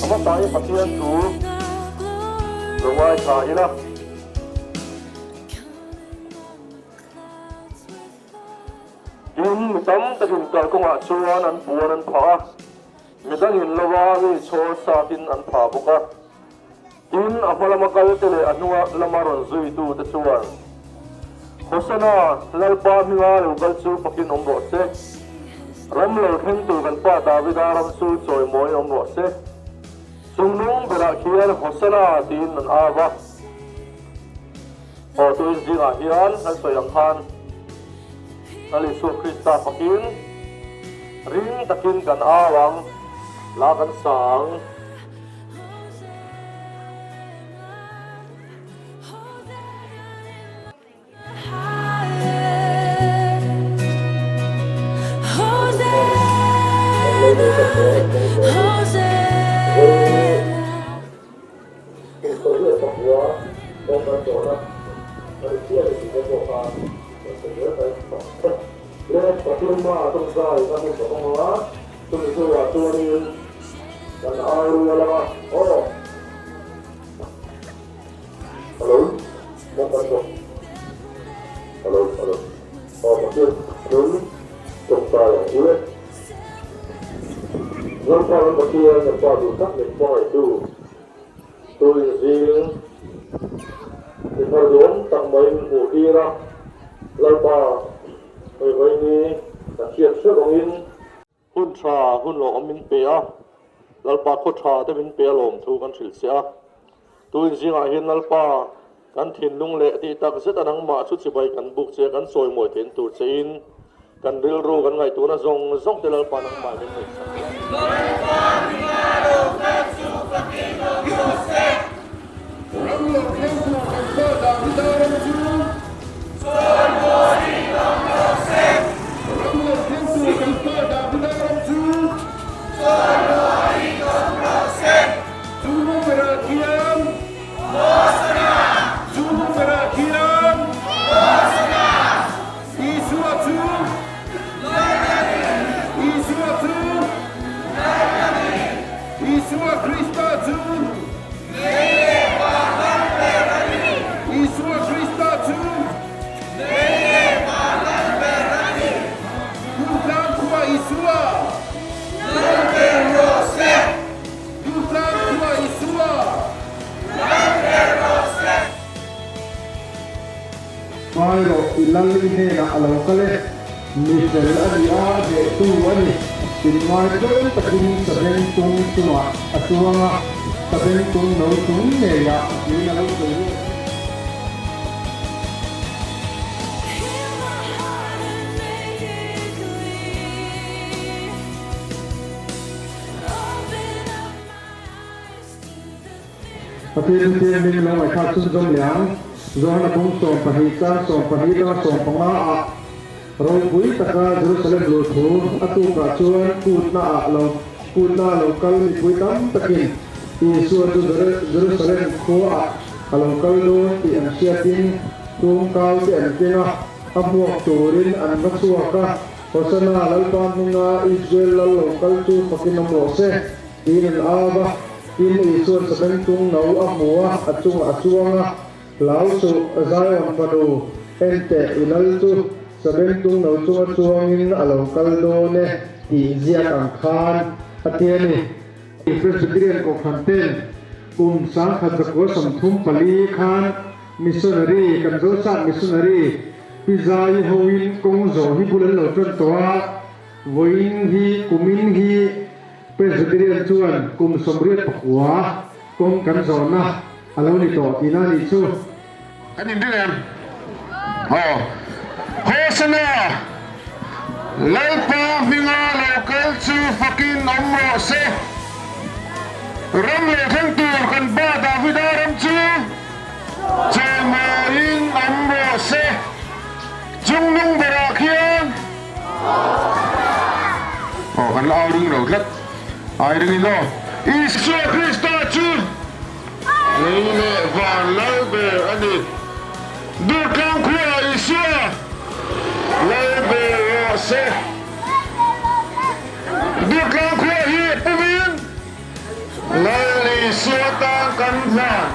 A hmasain Pathian thu lo ngaithla ila. Tin, mi tam takin kalkawngah chuan an puan an phah a, mi dangin lova mi chhawr sakin an phah bawk a. Tin, a hma lama kalte leh a hnunga lama rawn zuitute chuan, Hosana, Lalpa hminga lo kal chu fakin awm rawh se. Ram lo thleng tur kan pa Davida ram chu chawimawiin awm rawh se. Chungnung berah khian Hosana tiin an au va. Aw, tuin zingah hian kan sawi ang khan Lal Isua Krista fakin ring takin kan au ang, la kan sa ang. Kan au rual a, aw. Hello, maw kan bawk. Hello, hello. Aw, Pathian thil tawngtai ang u le. Lalpa kan Pathian kan Pa duh tak min hmangaihtu tuin zing inhar duhawm tak mai min hmuh tir a, Lalpa hei vaini kan hriat hreuh angin, Hun tha, hun lawmawm min pe a, Lalpa khaw tha te min pe a lawm thu kan hrilh che a. Tuin zingah hian Lalpa, kan thinlung leh tih tak zet a nangmah chu chibai kan buk che, kan chawimawi thein tur che in kan rilru kan ngaihtuahna zawng zawng te Lalpa nangmah min ngaihsak la. Lalpa hminga lo kal chu fakin awm rawh se. Ram lo thleng tur kan pa Davida ram chu. Chawimawiin awm rawh se. Ram lo thleng tur kan pa Davida ram chu. Chawimawiin awm rawh se. Chu numberah khian. Hosana. Chu numberah khian. Hosana. Isua chu. Lal a ni. Isua chu. Lal a ni. Isua Krista chu. Lei leh van lal ber a ni. Isua Krista chu. Lei leh van lal ber a ni. Duhtlang khua Isua. Lal ber rawh se. Duhtlang khua Isua. Lal ber rawh se. Ngai rawh, i lal i hnenah a lo kal e. Mi fel a ni a, hnehtu a ni. Inngai tlawm takin sabengtung chungah a chuang a, sabengtung no chung ngeiah tiin a lo sawi ruak a. Pathian Pathian min lo ngaihthlak chhunzawm leh ang. Johana kawng 12 chang 12 atanga 15 ah ropui taka Jerusalem luh thu a tukah chuan kutna ah lo kutna a lo kal mipui tam takin Isua chu Jerusalem khua ah a lo kal dawn tih an hriatin tumkau te an keng a, a hmuak turin an va chhuak a, Hosana Lalpa hminga Israel lal lo kal chu fakin awm rawh se. Tiin an au va, tin Isua'n sabengtung no a hmu a, a chungah a chuang a, Hlau suh, Zion fanu, en teh, i lal chu sabengtung no chunga chuangin a lo kal dawn e, tih ziak ang khan a ti a ni. Presbyterian Kohhran ten kum 1934 khan Missionary, kan Zosap Missionary Pi Zai hoin kawng zawh hi bul an lo tan tawh a, vawiin hi kumin hi Presbyterian chuan kum 89 kawng kan zawhna a lo ni tawh tihna a nih chu. Kan inring em? Aw. Hosana! Lalpa hminga lo kal chu fakin awm rawh se. Ram lo thleng tur kan pa Davida ram chu chawimawiin awm rawh se. Chungnung berah khian. Aw kan la au ring lo tlat ai ring in aw. Isua Krista chu lei leh van lal ber a ni. Durtlang khuaah Isua lal ber rawh se. Durtlang khua hi pumin lal. Isua tan kan hlan.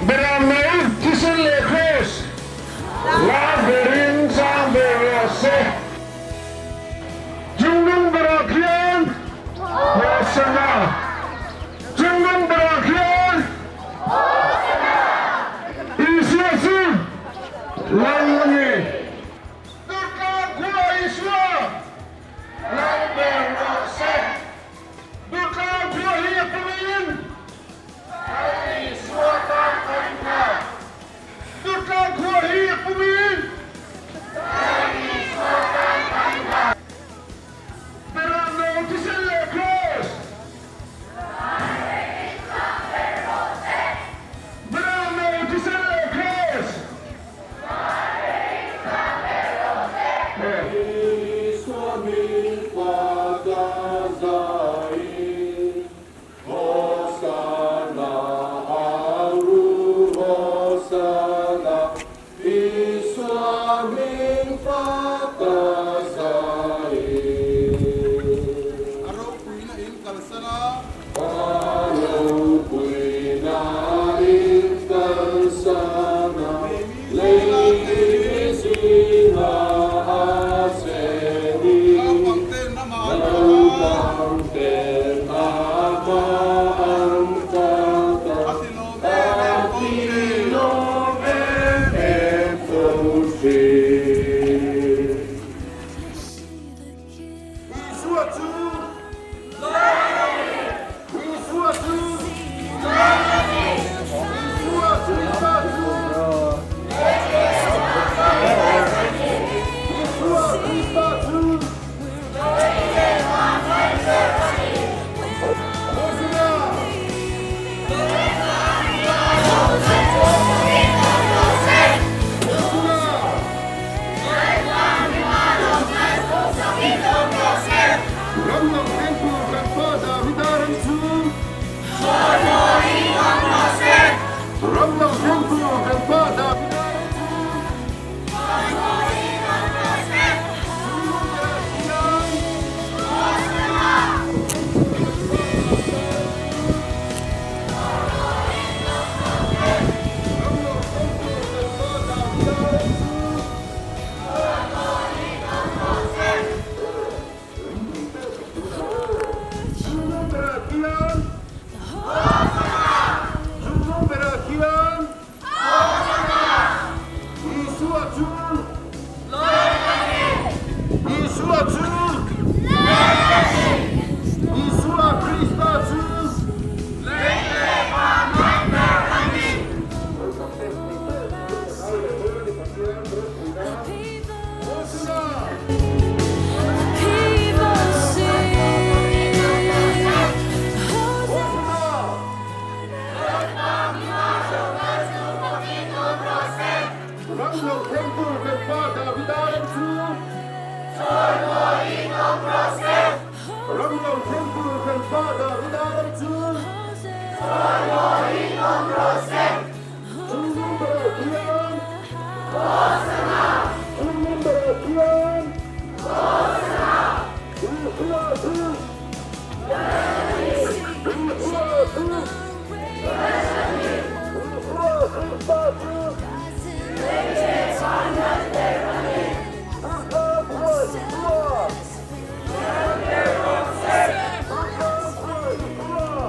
Beramno thisen leh Kraws la berin chang ber rawh se. Chungnung berah khian Hosana! Chungnung berah khian Hosana! Isua chu Lal a ni. Durtlang khua Isua Lal ber rawh se. Durtlang khua hi a pumin Lal Isua tan kan nghak. Durtlang khua hi a pumin Lal Isua tan kan nghak. Beramno thisen leh Kraws. Beramno thisen leh Kraws. Isua min faka zai, Hosanna aru Hosanna, Isua min faka zai. A ropuina in kalsan a. A ropuina in kalsan a, lei zinga a cheng in. Naupangten amah an fak a. Naupangten amah an fak a. A ti lawm em em A fo ti thin. lawm em em fo thin. Isua chu Lal a ni. Isua chu Lal a ni. Isua Krista chu Isua Krista chu Hosana! Hosana! Ram dang thlengtu kan Pa Davida ram chu Ram dang thlengtu kan Pa Davida ram chu Isua chu Isua Krista chu Lei leh van lal ber a ni. Ram lo thlengtu kan pa Davida ram chu Ram lo thlengtu kan pa Davida ram chu Chung number-ah khian Chung number-ah khian Isua chu Isua chu Isua Krista chu Isua khua Isua Isua khua Isua.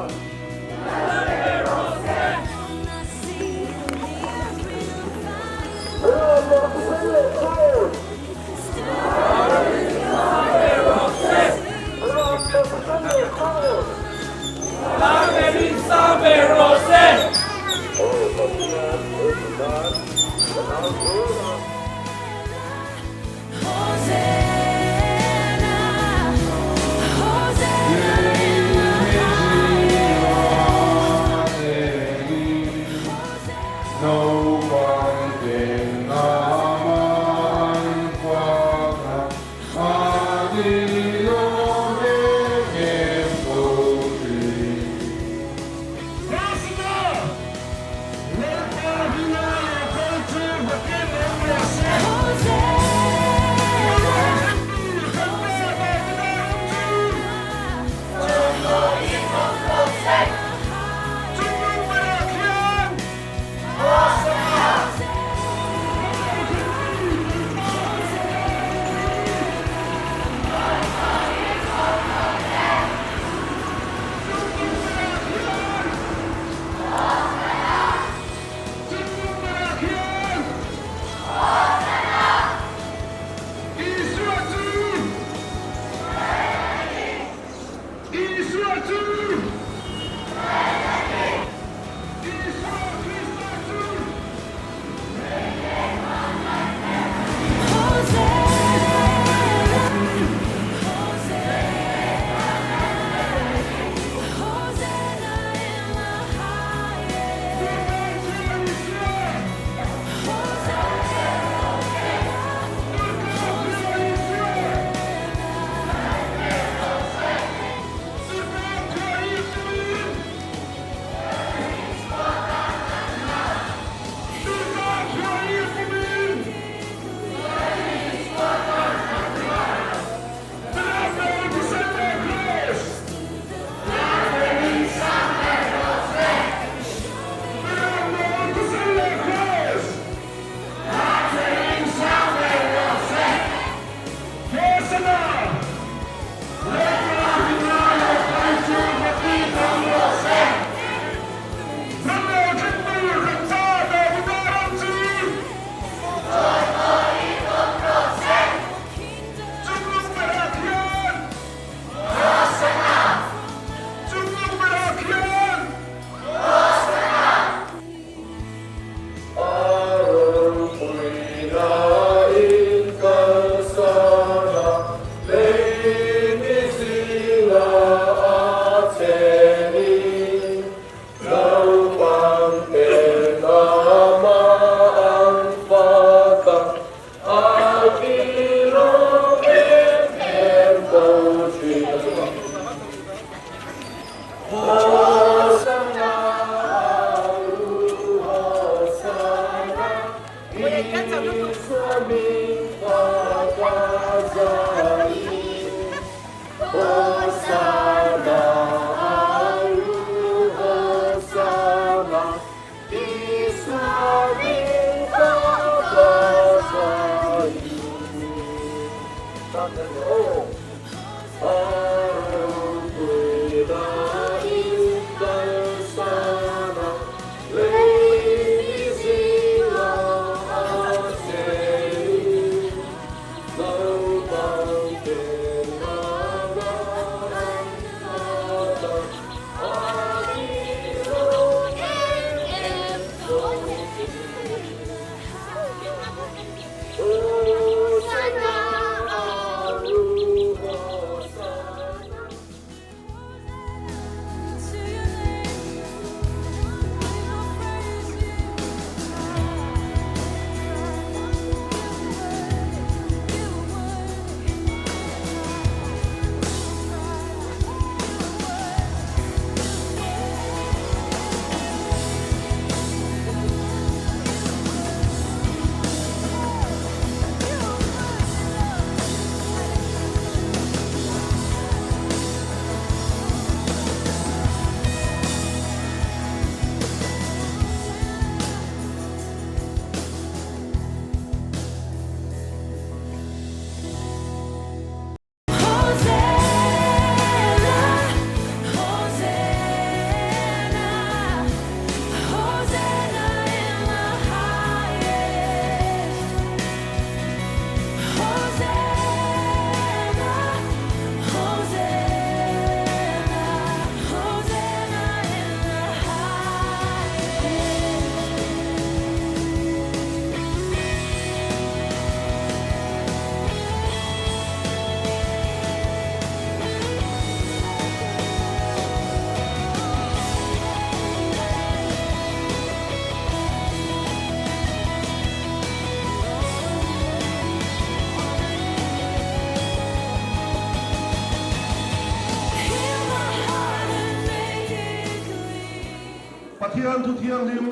Pathian thu thianghlim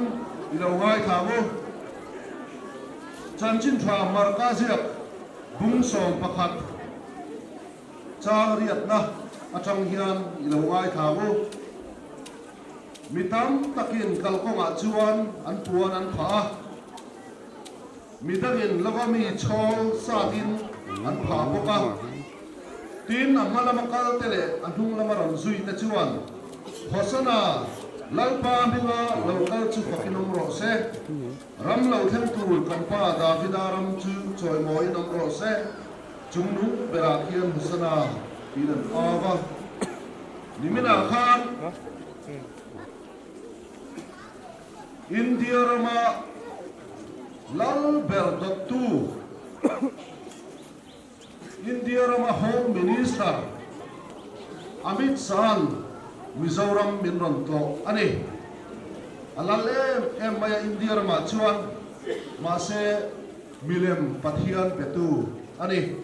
i lo ngaithla ang u. Chanchin tha Marka ziak bung 11 chang riatna atang hian i lo ngaithla ang u. Mi tam takin kalkawngah chuan an puan an phah a, mi dangin lova mi chhawl satin an phah bawk a. Tin, a hma lama kal te leh a hnung lama rawn zui te chuan, Hosana, Lalpa hminga lo kal chu fakin awm rawh se. Ram lo thleng tur kan pa Davida ram chu chawimawiin awm rawh se. Chungnung berah khian Hosana tiin an au va. Niminah khan India rama lal ber dawttu India rama Home Minister Amit Shah-a'n Mizoram min rawn tlawh a ni. A lal em em mai a India ramah chuan, mahse milem Pathian petu a ni.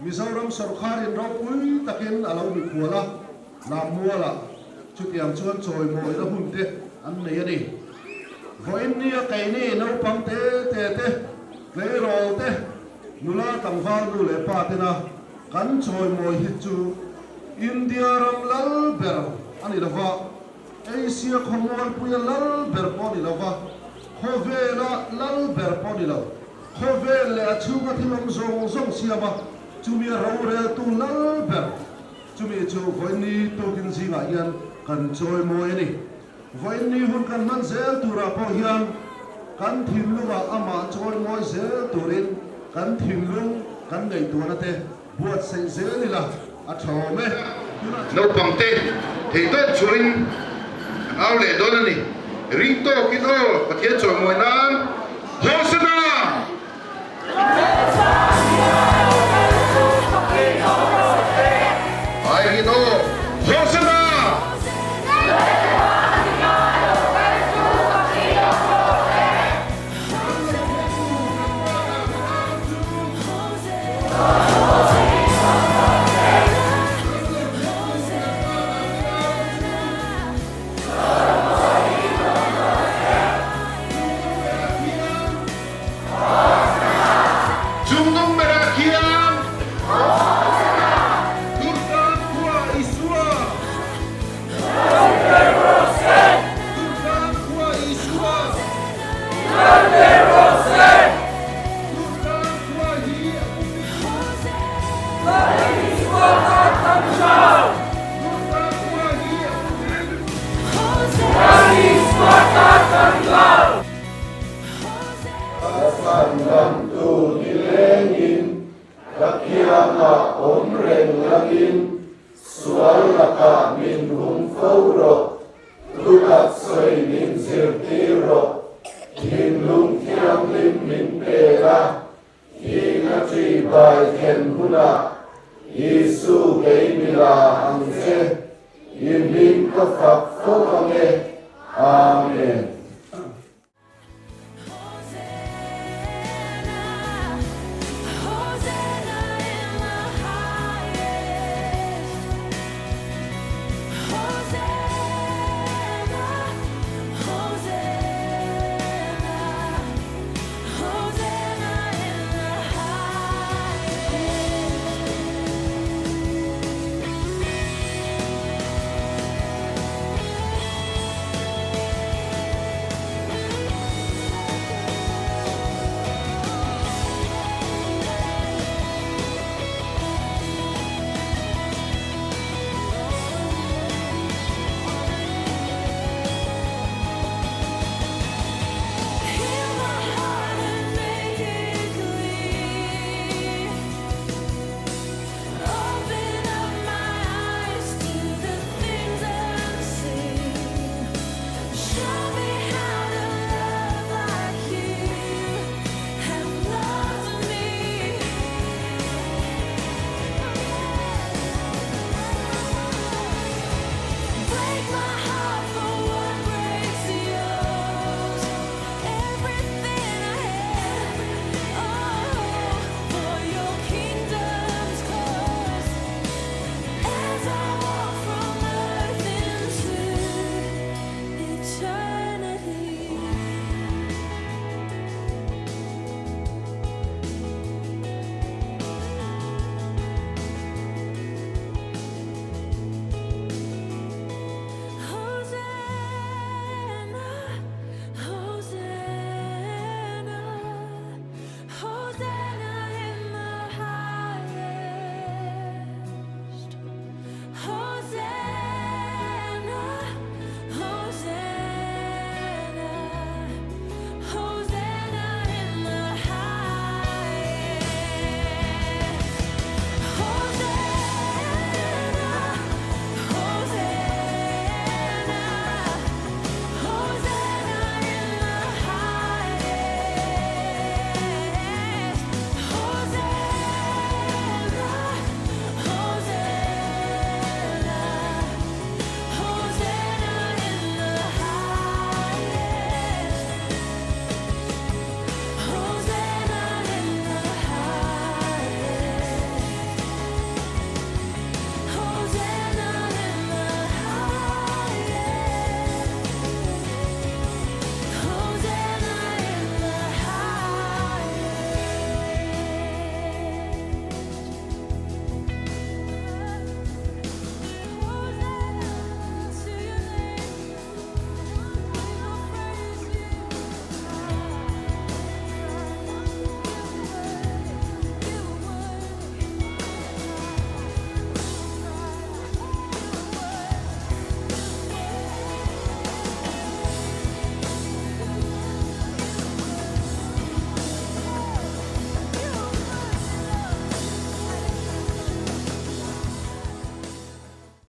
Mizoram sawrkharin ropui takin a lo mikhual a, Lammualah chutiang chuan chawimawina hun te an nei a ni. Vawiin nia keini naupang te te te, tleirawl te, nula tlangval nu leh pa tena kan chawimawi hi chu India ram lal ber a ni lova, Asia khawmualpuia lal ber pawh a ni lova, khawvela lal ber pawh a ni lo. Khawvel leh a chhunga thil awm zawng zawng siam a, chumi a roreltu lal ber. Chumi chu vawiinni tukin zingah hian kan chawimawi a ni. Vawiinni hun kan hman zel turah pawh hian kan thinlungah amah chawimawi zel turin kan thinlung kan ngaihtuahna te buatsaih zel ila a tha awm e. Naupang te theihtawp chhuahin an au leh dawn a ni. Ring tawkin aw Pathian chawimawi nan Hosana! Aiin aw Hosana! Chhandamtu nilengin ka kiangah awm reng langin sual lakah min hum fo rawh, thutak sawi min zirtir rawh, thinlung thianghlim min pe la, thihna ṭi bai thlen hunah Isu kei mi la ang che, i hming ka fak fo ang e. Amen.